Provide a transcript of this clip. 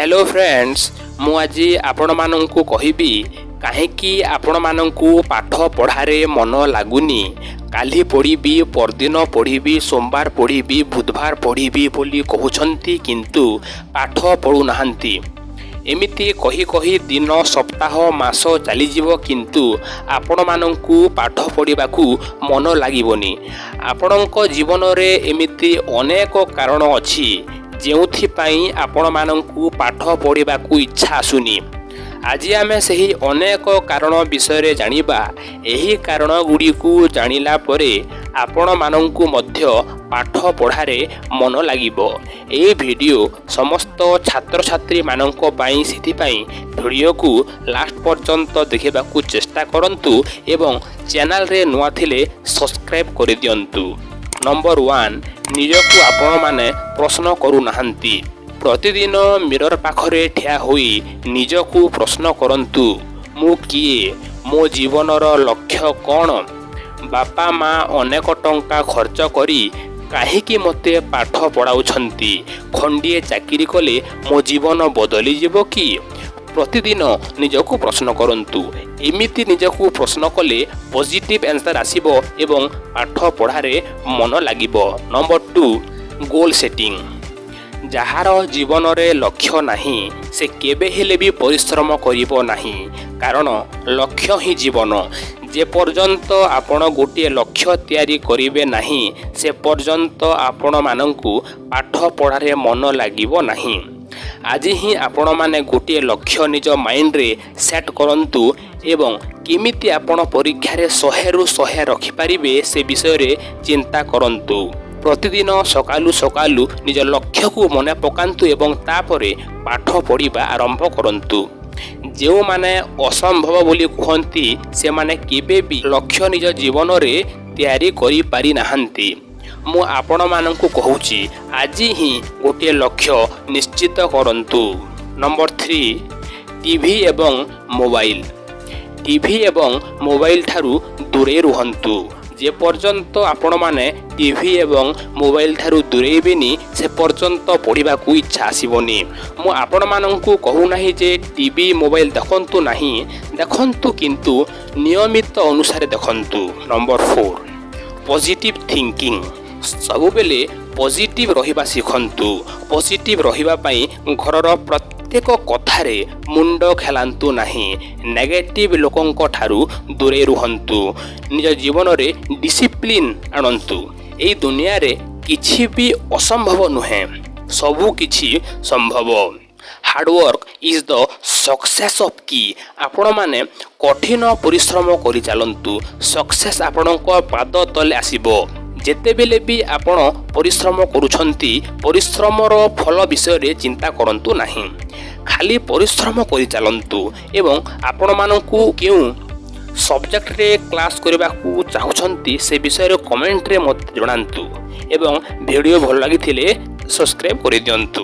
Hello friends, ମୁଁ ଆଜି ଆପଣମାନଙ୍କୁ କହିବି କାହିଁକି ଆପଣମାନଙ୍କୁ ପାଠ ପଢ଼ାରେ ମନ ଲାଗୁନି। କାଲି ପଢ଼ିବି, ପରଦିନ ପଢ଼ିବି, ସୋମବାର ପଢ଼ିବି, ବୁଧବାର ପଢ଼ିବି ବୋଲି କହୁଛନ୍ତି, କିନ୍ତୁ ପାଠ ପଢ଼ୁନାହାନ୍ତି। ଏମିତି କହି କହି ଦିନ, ସପ୍ତାହ, ମାସ ଚାଲିଯିବ, କିନ୍ତୁ ଆପଣମାନଙ୍କୁ ପାଠ ପଢ଼ିବାକୁ ମନ ଲାଗିବନି। ଆପଣଙ୍କ ଜୀବନରେ ଏମିତି ଅନେକ କାରଣ ଅଛି, ଯେଉଁଥିପାଇଁ ଆପଣମାନଙ୍କୁ ପାଠ ପଢ଼ିବାକୁ ଇଚ୍ଛା ଆସୁନି। ଆଜି ଆମେ ସେହି ଅନେକ କାରଣ ବିଷୟରେ ଜାଣିବା। ଏହି କାରଣ ଗୁଡ଼ିକୁ ଜାଣିଲା ପରେ ଆପଣମାନଙ୍କୁ ମଧ୍ୟ ପାଠ ପଢ଼ାରେ ମନ ଲାଗିବ। ଏହି ଭିଡ଼ିଓ ସମସ୍ତ ଛାତ୍ରଛାତ୍ରୀମାନଙ୍କ ପାଇଁ। ସେଥିପାଇଁ ଭିଡ଼ିଓକୁ ଲାଷ୍ଟ ପର୍ଯ୍ୟନ୍ତ ଦେଖିବାକୁ ଚେଷ୍ଟା କରନ୍ତୁ ଏବଂ ଚ୍ୟାନେଲରେ ନୂଆ ଥିଲେ ସବସ୍କ୍ରାଇବ୍ କରିଦିଅନ୍ତୁ। ନମ୍ବର 1, ନିଜକୁ ଆପଣମାନେ ପ୍ରଶ୍ନ କରୁନାହାନ୍ତି। ପ୍ରତିଦିନ ମିରର ପାଖରେ ଠିଆ ହୋଇ ନିଜକୁ ପ୍ରଶ୍ନ କରନ୍ତୁ, ମୁଁ କିଏ? ମୋ ଜୀବନର ଲକ୍ଷ୍ୟ କ'ଣ? ବାପା ମା ଅନେକ ଟଙ୍କା ଖର୍ଚ୍ଚ କରି କାହିଁକି ମୋତେ ପାଠ ପଢ଼ାଉଛନ୍ତି? ଖଣ୍ଡିଏ ଚାକିରି କଲେ ମୋ ଜୀବନ ବଦଳିଯିବ କି? ପ୍ରତିଦିନ ନିଜକୁ ପ୍ରଶ୍ନ କରନ୍ତୁ। ଏମିତି ନିଜକୁ ପ୍ରଶ୍ନ କଲେ ପଜିଟିଭ୍ ଆନ୍ସର୍ ଆସିବ ଏବଂ ପାଠ ପଢ଼ାରେ ମନ ଲାଗିବ। Number 2, goal setting. ଯାହାର ଜୀବନରେ ଲକ୍ଷ୍ୟ ନାହିଁ, ସେ କେବେ ହେଲେ ବି ପରିଶ୍ରମ କରିବ ନାହିଁ, କାରଣ ଲକ୍ଷ୍ୟ ହିଁ ଜୀବନ। ଯେପର୍ଯ୍ୟନ୍ତ ଆପଣ ଗୋଟିଏ ଲକ୍ଷ୍ୟ ତିଆରି କରିବେ ନାହିଁ, ସେ ପର୍ଯ୍ୟନ୍ତ ଆପଣମାନଙ୍କୁ ପାଠ ପଢ଼ାରେ ମନ ଲାଗିବ ନାହିଁ। ଆଜି ହିଁ ଆପଣମାନେ ଗୋଟିଏ ଲକ୍ଷ୍ୟ ନିଜ ମାଇଣ୍ଡରେ ସେଟ୍ କରନ୍ତୁ ଏବଂ କେମିତି ଆପଣ ପରୀକ୍ଷାରେ 100ରୁ 100 ରଖିପାରିବେ, ସେ ବିଷୟରେ ଚିନ୍ତା କରନ୍ତୁ। ପ୍ରତିଦିନ ସକାଳୁ ସକାଳୁ ନିଜ ଲକ୍ଷ୍ୟକୁ ମନେ ପକାନ୍ତୁ ଏବଂ ତାପରେ ପାଠ ପଢ଼ିବା ଆରମ୍ଭ କରନ୍ତୁ। ଯେଉଁମାନେ ଅସମ୍ଭବ ବୋଲି କୁହନ୍ତି, ସେମାନେ କେବେ ବି ଲକ୍ଷ୍ୟ ନିଜ ଜୀବନରେ ତିଆରି କରିପାରିନାହାନ୍ତି। ମୁଁ ଆପଣମାନଙ୍କୁ କହୁଛି, ଆଜି ହିଁ ଗୋଟିଏ ଲକ୍ଷ୍ୟ ନିଶ୍ଚିତ କରନ୍ତୁ। ନମ୍ବର 3, ଟିଭି ଏବଂ ମୋବାଇଲ। ଟିଭି ଏବଂ ମୋବାଇଲ ଠାରୁ ଦୂରେଇ ରୁହନ୍ତୁ। ଯେପର୍ଯ୍ୟନ୍ତ ଆପଣମାନେ ଟିଭି ଏବଂ ମୋବାଇଲ ଠାରୁ ଦୂରେଇବେନି, ସେ ପର୍ଯ୍ୟନ୍ତ ପଢ଼ିବାକୁ ଇଚ୍ଛା ଆସିବନି। ମୁଁ ଆପଣମାନଙ୍କୁ କହୁନାହିଁ ଯେ ଟିଭି, ମୋବାଇଲ ଦେଖନ୍ତୁ ନାହିଁ। ଦେଖନ୍ତୁ, କିନ୍ତୁ ନିୟମିତ ଅନୁସାରେ ଦେଖନ୍ତୁ। Number 4, positive thinking. ସବୁବେଳେ ପଜିଟିଭ୍ ରହିବା ଶିଖନ୍ତୁ। ପଜିଟିଭ୍ ରହିବା ପାଇଁ ଘରର ପ୍ରତ୍ୟେକ କଥାରେ ମୁଣ୍ଡ ଖେଳାନ୍ତୁ ନାହିଁ। ନେଗେଟିଭ୍ ଲୋକଙ୍କ ଠାରୁ ଦୂରେଇ ରୁହନ୍ତୁ। ନିଜ ଜୀବନରେ ଡିସିପ୍ଲିନ୍ ଆଣନ୍ତୁ। ଏଇ ଦୁନିଆରେ କିଛି ବି ଅସମ୍ଭବ ନୁହେଁ, ସବୁ କିଛି ସମ୍ଭବ। Hard work is the success of key. ଆପଣମାନେ କଠିନ ପରିଶ୍ରମ କରିଚାଲନ୍ତୁ, ସକ୍ସେସ୍ ଆପଣଙ୍କ ପାଦ ତଳେ ଆସିବ। ଯେତେବେଳେ ବି ଆପଣ ପରିଶ୍ରମ କରୁଛନ୍ତି, ପରିଶ୍ରମର ଫଳ ବିଷୟରେ ଚିନ୍ତା କରନ୍ତୁ ନାହିଁ। ଖାଲି ପରିଶ୍ରମ କରିଚାଲନ୍ତୁ ଏବଂ ଆପଣମାନଙ୍କୁ କେଉଁ ସବଜେକ୍ଟରେ କ୍ଲାସ୍ କରିବାକୁ ଚାହୁଁଛନ୍ତି, ସେ ବିଷୟରେ କମେଣ୍ଟରେ ମୋତେ ଜଣାନ୍ତୁ ଏବଂ ଭିଡ଼ିଓ ଭଲ ଲାଗିଥିଲେ ସବସ୍କ୍ରାଇବ୍ କରିଦିଅନ୍ତୁ।